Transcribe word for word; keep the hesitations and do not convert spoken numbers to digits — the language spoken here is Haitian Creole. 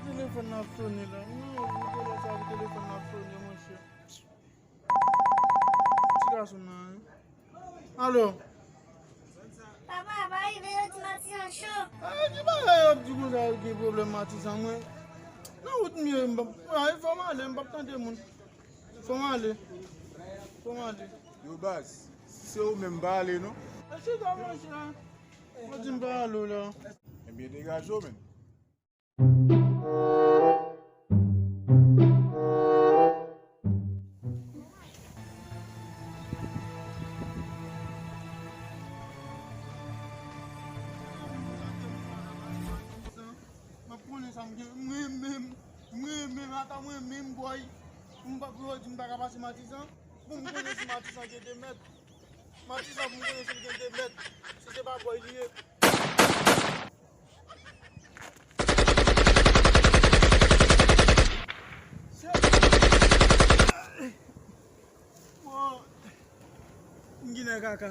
Telefòn nan ap sone la. Non, telefòn nan ap sone, monchè. Ti gason nan, hein? Alo? Papa, pa rive, yo di Matizan cho. Ah, ki bagay yo ap di konsa, yo gen pwoblèm Matizan, mwen? Nan wout m ye, m p ap, ah, fò m ale, m p ap tande moun. Fò m ale. Fò m ale. Yo, baz, si se ou menm, pa ale, non. E chita, monchè. Ou di m pa ale la. Ebyen, degaje w, menm. M ap konnen sa m gen, mwen menm, mwen menm, ata mwen menm, bòy. M pa pou yo di m pa ka pase Matizan. Pou m konnen si Matizan gen de mèt. Matizan pou m konnen si l gen de mèt. Si se pa bòy li ye. Bon. M ginen kaka.